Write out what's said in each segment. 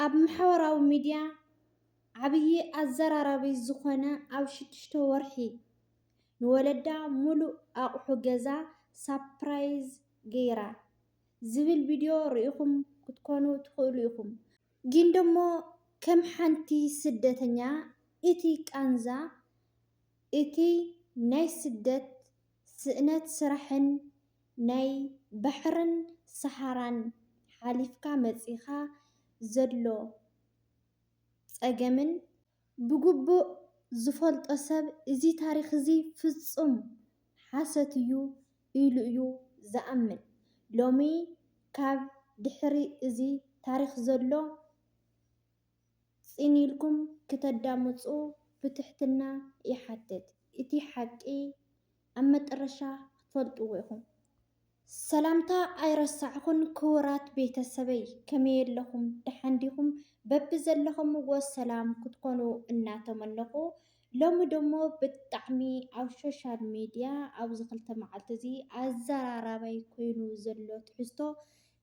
ኣብ ማሕበራዊ ሚድያ ዓብዪ ኣዘራራቢ ዝኾነ፣ ኣብ ሽዱሽተ ወርሒ ንወለዳ ሙሉእ ኣቑሑ ገዛ ሳፕራይዝ ገይራ ዝብል ቪድዮ ርኢኹም ክትኮኑ ትኽእሉ ኢኹም። ግን ደሞ ከም ሓንቲ ስደተኛ እቲ ቃንዛ፣ እቲ ናይ ስደት ስእነት ስራሕን ናይ ባሕርን ሰሃራን ሓሊፍካ መጺኻ ዘሎ ጸገምን ብግቡእ ዝፈልጦ ሰብ እዚ ታሪኽ እዚ ፍጹም ሓሰት እዩ ኢሉ እዩ ዝኣምን። ሎሚ ካብ ድሕሪ እዚ ታሪኽ ዘሎ ጽን ኢልኩም ክተዳምጹ ብትሕትና ይሓትት። እቲ ሓቂ ኣብ መጠረሻ ክትፈልጥዎ ኢኹም። ሰላምታ ኣይረሳዕኹን ክቡራት ቤተሰበይ፣ ከመይ ኣለኹም? ደሓን ዲኹም? በብዘለኹምዎ ሰላም ክትኮኑ እናተመነኹ፣ ሎሚ ደሞ ብጣዕሚ ኣብ ሶሻል ሚድያ ኣብዚ ክልተ መዓልቲ እዚ ኣዘራራባይ ኮይኑ ዘሎ ትሕዝቶ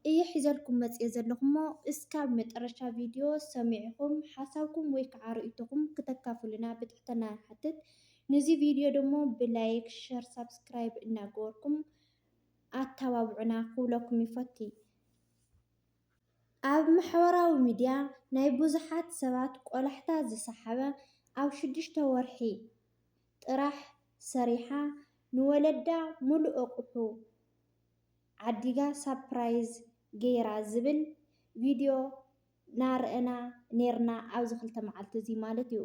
እየ ሒዘልኩም መፅየ ዘለኹ እሞ፣ እስካብ መጠረሻ ቪድዮ ሰሚዕኹም ሓሳብኩም ወይ ከዓ ርእይቶኹም ክተካፍሉና ብትሕትና ንሓትት። ነዚ ቪድዮ ደሞ ብላይክ፣ ሸር፣ ሳብስክራይብ እናገበርኩም ኣተባብዑና ክብለኩም ይፈቲ። ኣብ ማሕበራዊ ሚድያ ናይ ብዙሓት ሰባት ቆላሕታ ዝሰሓበ፣ ኣብ ሽዱሽተ ወርሒ ጥራሕ ሰሪሓ ንወለዳ ሙሉእ ኣቑሑ ዓዲጋ ሳፕራይዝ ገይራ ዝብል ቪድዮ ናርኣና ኔርና ኣብዚ ክልተ መዓልቲ እዚ ማለት እዩ።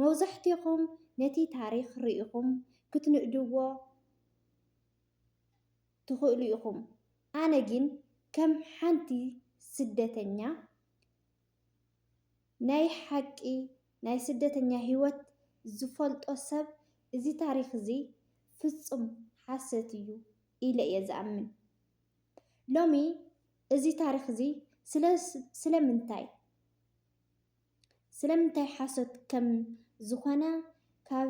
መብዛሕትኹም ነቲ ታሪኽ ርኢኹም ክትንእድዎ ትኽእሉ ኢኹም። ኣነ ግን ከም ሓንቲ ስደተኛ ናይ ሓቂ ናይ ስደተኛ ህይወት ዝፈልጦ ሰብ እዚ ታሪኽ እዚ ፍጹም ሓሰት እዩ ኢለ እየ ዝኣምን። ሎሚ እዚ ታሪኽ እዚ ስለ ስለምንታይ ስለምንታይ ሓሶት ከም ዝኾነ ካብ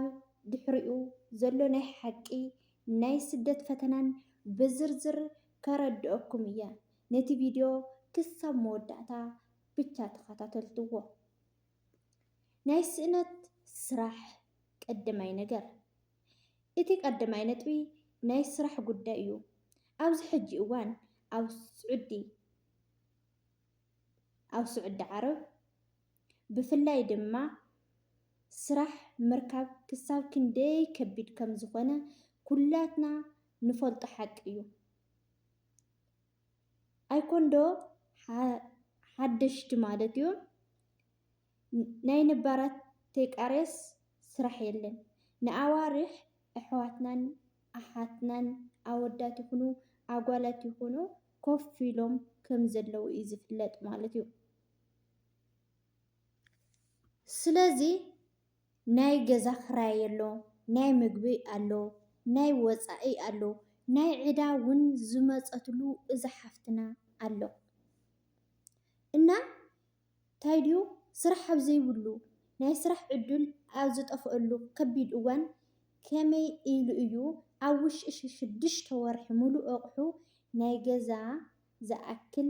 ድሕሪኡ ዘሎ ናይ ሓቂ ናይ ስደት ፈተናን ብዝርዝር ከረድኦኩም እየ። ነቲ ቪድዮ ክሳብ መወዳእታ ብቻ ተኸታተልትዎ። ናይ ስእነት ስራሕ ቀዳማይ ነገር። እቲ ቀዳማይ ነጥቢ ናይ ስራሕ ጉዳይ እዩ። ኣብዚ ሕጂ እዋን ኣብ ስዑዲ ኣብ ስዑዲ ዓረብ ብፍላይ ድማ ስራሕ ምርካብ ክሳብ ክንደይ ከቢድ ከም ዝኾነ ኩላትና ንፈልጦ ሓቂ እዩ። ኣይኮንዶ ሓደሽቲ ማለት እዩ። ናይ ነባራት ተይቃርየስ ስራሕ የለን። ንኣዋርሕ ኣሕዋትናን ኣሓትናን ኣወዳት ይኹኑ ኣጓላት ይኹኑ ኮፍ ኢሎም ከም ዘለዉ እዩ ዝፍለጥ ማለት እዩ። ስለዚ ናይ ገዛ ክራይ ኣሎ፣ ናይ ምግቢ ኣሎ፣ ናይ ወፃኢ ኣሎ፣ ናይ ዕዳ እውን ዝመፀትሉ እዛ ሓፍትና ኣሎ። እና እንታይ ድዩ ስራሕ ኣብ ዘይብሉ ናይ ስራሕ ዕድል ኣብ ዝጠፍአሉ ከቢድ እዋን ከመይ ኢሉ እዩ ኣብ ውሽጢ ሽዱሽተ ወርሒ ሙሉእ ኣቑሑ ናይ ገዛ ዝኣክል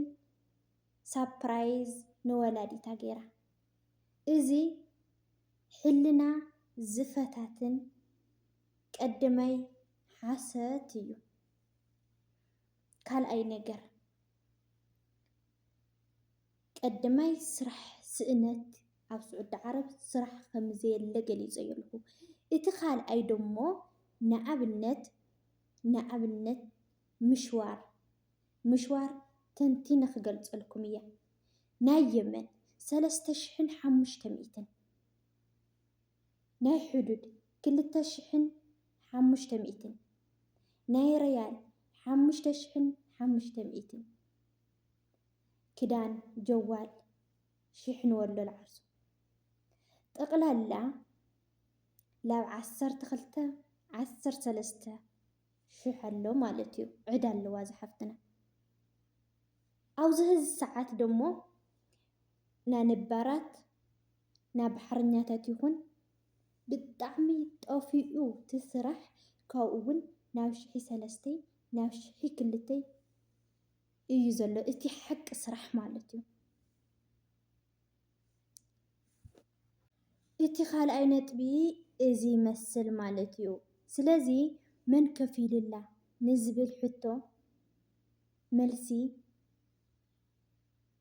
ሳፕራይዝ ንወላዲታ ገይራ? እዚ ሕልና ዝፈታትን ቀዳማይ ሓሰት እዩ። ካልኣይ ነገር ቀዳማይ ስራሕ ስእነት ኣብ ስዑዲ ዓረብ ስራሕ ከም ዘየለ ገሊጸዮ ኣለኹ። እቲ ካልኣይ ደሞ ንኣብነት ንኣብነት ምሽዋር ምሽዋር ተንቲነ ክገልጸልኩም እየ። ናይ የመን ሰለስተ ሽሕን ሓሙሽተ ሚእትን ናይ ሕዱድ ክልተ ሽሕን ሓሙሽተ ሚእትን ናይ ረያል ሓሙሽተ ሽሕን ሓሙሽተ ሚእትን ክዳን ጀዋል ሽሕን ወሎ ልዓርሱ ጠቕላላ ላብ ዓሰርተ ክልተ ዓሰርተ ሰለስተ ሽሕ ኣሎ ማለት እዩ። ዕዳ ኣለዋ ዝሓፍትና። ኣብዚ ህዚ ሰዓት ደሞ ናነባራት ናባሕርኛታት ይኹን ብጣዕሚ ጠፊኡ እቲ ስራሕ ካብኡ እውን ናብ ሽሒ ሰለስተይ ናብ ሽሒ ክልተይ እዩ ዘሎ እቲ ሓቂ ስራሕ ማለት እዩ። እቲ ካልኣይ ነጥቢ እዚ ይመስል ማለት እዩ። ስለዚ መን ከፊሉላ ንዝብል ሕቶ መልሲ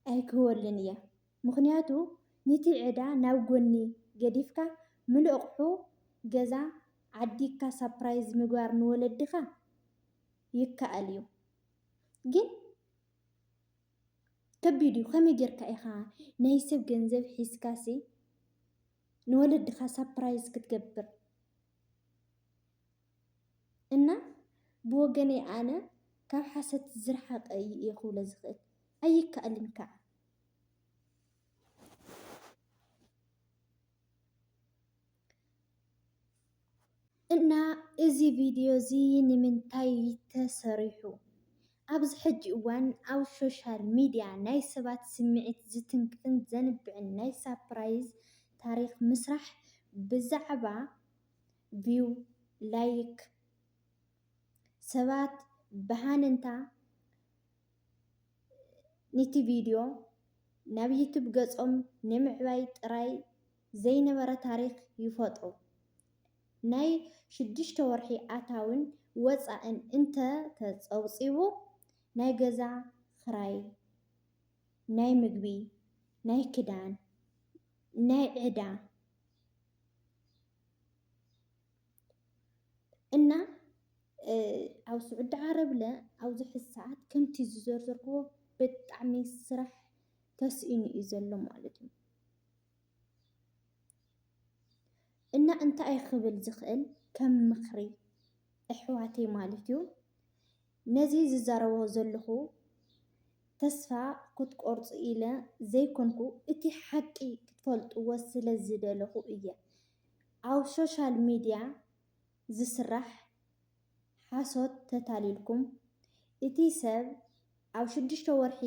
ኣይክህበሉን እየ። ምኽንያቱ ንቲ ዕዳ ናብ ጎኒ ገዲፍካ ምሉእ ኣቑሑ ገዛ ዓዲግካ ሳፕራይዝ ምግባር ንወለድኻ ይከኣል እዩ። ግን ከቢድ እዩ። ከመይ ጌርካ ኢኻ ናይ ሰብ ገንዘብ ሒዝካሲ ንወለድኻ ሳፕራይዝ ክትገብር? እና ብወገነይ ኣነ ካብ ሓሰት ዝረሓቐ እዩ እየ ክብሎ ዝኽእል። ኣይከኣልን ከዓ። እና እዚ ቪድዮ እዚ ንምንታይ ተሰሪሑ? ኣብዚ ሕጂ እዋን ኣብ ሶሻል ሚድያ ናይ ሰባት ስምዒት ዝትንክፍን ዘንብዕን ናይ ሳፕራይዝ ታሪኽ ምስራሕ ብዛዕባ ቪው፣ ላይክ፣ ሰባት ብሃንንታ ንቲ ቪድዮ ናብ ዩቱብ ገጾም ንምዕባይ ጥራይ ዘይነበረ ታሪኽ ይፈጥሩ። ናይ ሽዱሽተ ወርሒ ኣታውን ወጻእን እንተ ተጸብጺቡ ናይ ገዛ ክራይ፣ ናይ ምግቢ፣ ናይ ክዳን፣ ናይ ዕዳ እና ኣብ ስዑዲ ዓረብለ ኣብዚ ሕዚ ሰዓት ከምቲ ዝዘርዘርክዎ ብጣዕሚ ስራሕ ተስኢኑ እዩ ዘሎ ማለት እዩ። እና እንታይ ክብል ዝኽእል ከም ምኽሪ ኣሕዋተይ ማለት እዩ፣ ነዚ ዝዛረቦ ዘለኹ ተስፋ ክትቆርጹ ኢለ ዘይኮንኩ፣ እቲ ሓቂ ክትፈልጥዎ ስለ ዝደለኹ እየ። ኣብ ሶሻል ሚድያ ዝስራሕ ሓሶት ተታሊልኩም፣ እቲ ሰብ ኣብ ሽዱሽተ ወርሒ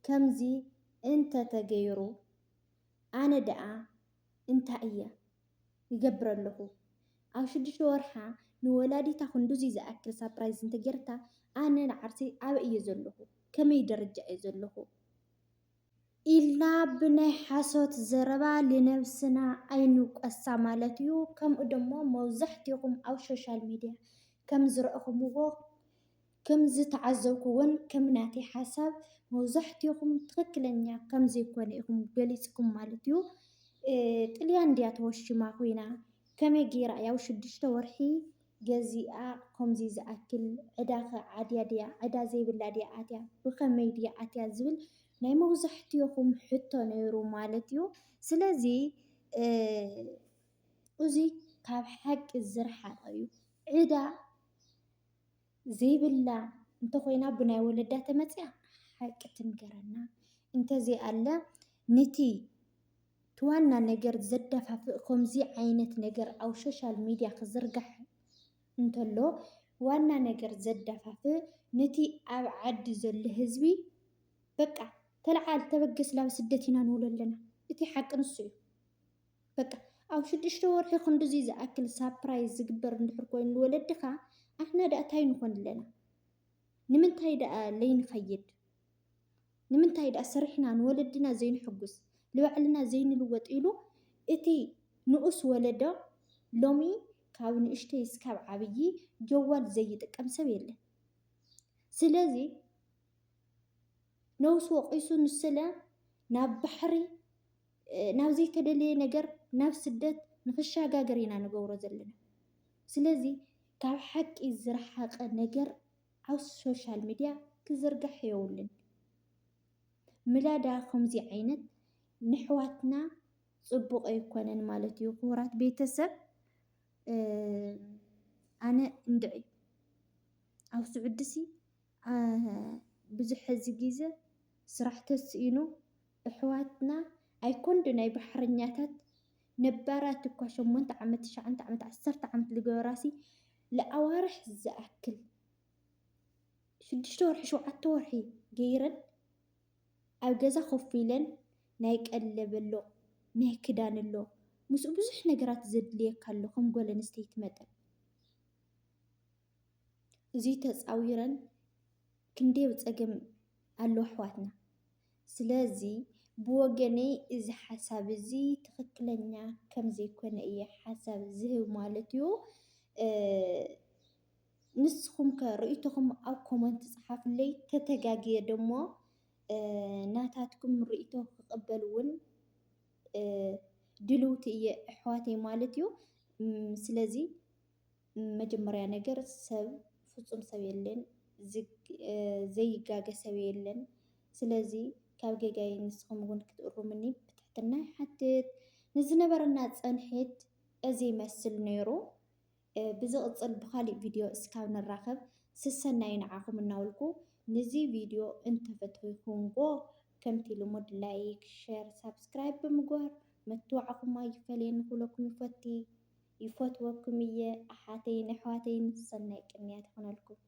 ከምዚ እንተተገይሩ፣ ኣነ ደኣ እንታይ እየ ይገብር ኣለኹ? ኣብ ሽዱሽተ ወርሓ ንወላዲታ ክንድዚ ዝኣክል ሳፕራይዝ እንተጌርታ፣ ኣነ ንዓርሰይ ኣበይ እየ ዘለኹ? ከመይ ደረጃ እየ ዘለኹ? ኢልና ብናይ ሓሶት ዘረባ ልነብስና ኣይንውቀሳ ማለት እዩ። ከምኡ ደሞ መብዛሕትኹም ኣብ ሶሻል ሚድያ ከም ዝረእኹምዎ፣ ከም ዝተዓዘብኩዎን ከም ናተይ ሓሳብ መብዛሕትኹም ትኽክለኛ ከም ዘይኮነ ኢኹም ገሊጽኩም ማለት እዩ። እ፣ ጥልያን ድያ ተወሽማ ኮይና? ከመይ ገይራ እያ ኣብ ሽዱሽተ ወርሒ ገዚኣ ከምዚ ዝኣክል ዕዳ ከ ዓድያ ድያ? ዕዳ ዘይብላ ድያ ኣትያ? ብኸመይ ድያ ኣትያ? ዝብል ናይ መብዛሕትኹም ሕቶ ነይሩ ማለት እዩ። ስለዚ፣ እ፣ እዚ ካብ ሓቂ ዝረሓቐ እዩ። ዕዳ ዘይብላ እንተኾይና ብናይ ወለዳ ተመፅያ ሓቂ ትንገረና። እንተዘይኣለ ንቲ እቲ ዋና ነገር ዘደፋፍእ ከምዚ ዓይነት ነገር ኣብ ሶሻል ሚድያ ክዝርጋሕ እንተሎ ዋና ነገር ዘደፋፍእ ነቲ ኣብ ዓዲ ዘሎ ህዝቢ በቃ ተለዓል ተበገስ ላብ ስደት ኢና ንውሎ ኣለና። እቲ ሓቂ ንሱ እዩ። በቃ ኣብ ሽዱሽተ ወርሒ ክንድዚ ዝኣክል ሳፕራይዝ ዝግበር እንድሕር ኮይኑ ንወለድኻ ኣሕና ደኣ እንታይ ንኾን ኣለና? ንምንታይ ደኣ ለይንኸይድ? ንምንታይ ደኣ ሰሪሕና ንወለድና ዘይንሕጉስ? ንባዕልና ዘይንልወጥ ኢሉ እቲ ንኡስ ወለዶ ሎሚ ካብ ንእሽተይ እስካብ ዓብዪ ጀዋል ዘይጥቀም ሰብ የለን። ስለዚ ነውስ ወቒሱ ንስለ ናብ ባሕሪ ናብ ዘይተደለየ ነገር ናብ ስደት ንኽሻጋገር ኢና ንገብሮ ዘለና። ስለዚ ካብ ሓቂ ዝረሓቐ ነገር ኣብ ሶሻል ሚድያ ክዝርጋሕ የውልን። ምላዳ ከምዚ ዓይነት ንሕዋትና ጽቡቕ ኣይኮነን ማለት እዩ። ክቡራት ቤተሰብ ኣነ እንድዒ ኣብ ስዑድሲ ብዙሕ ሕዚ ግዜ ስራሕ ተስኢኑ ኣሕዋትና ኣይኮንዶ ናይ ባሕረኛታት ነባራት እኳ ሸሞንተ ዓመት ትሽዓተ ዓመት ዓሰርተ ዓመት ዝገበራሲ ለኣዋርሕ ዝኣክል ሽዱሽተ ወርሒ ሸውዓተ ወርሒ ገይረን ኣብ ገዛ ኮፍ ኢለን ናይ ቀለብ ኣሎ ናይ ክዳን ኣሎ ምስኡ ብዙሕ ነገራት ዘድልየካ ኣሎ ከም ጓል ኣንስተይቲ መጠን እዚ ተጻዊረን ክንደይ ብጸገም ኣሎ ኣሕዋትና። ስለዚ ብወገነይ እዚ ሓሳብ እዚ ትኽክለኛ ከም ዘይኮነ እየ ሓሳብ ዝህብ ማለት እዩ። ንስኹም ከ ርእይቶኹም ኣብ ኮመንት ጸሓፉለይ። ተተጋግየ ደሞ ናታትኩም ርእይቶ ክቕበል እውን ድልውቲ እየ ኣሕዋተይ ማለት እዩ። ስለዚ መጀመርያ ነገር ሰብ ፍጹም ሰብ የለን፣ ዘይጋገ ሰብ የለን። ስለዚ ካብ ገጋይ ንስኹም እውን ክትእሩምኒ ብትሕትና ይሓትት። ንዝነበረና ጸንሒት እዚ ይመስል ነይሩ። ብዝቕጽል ብኻሊእ ቪድዮ እስካብ ንራኸብ ስሰናይ ንዓኹም እናበልኩ፣ ንዚ ቪድዮ እንተፈትኺኹምዎ ከምቲ ልሙድ ላይክ፣ ሸር፣ ሳብስክራይብ ብምግባር ምትብባዕኹም ኣይፈለየኒ ክብለኩም ይፈቲ። ይፈትወኩም እየ ኣሓተይን ኣሕዋተይን፣ ሰናይ ቅንያት ይኹነልኩም።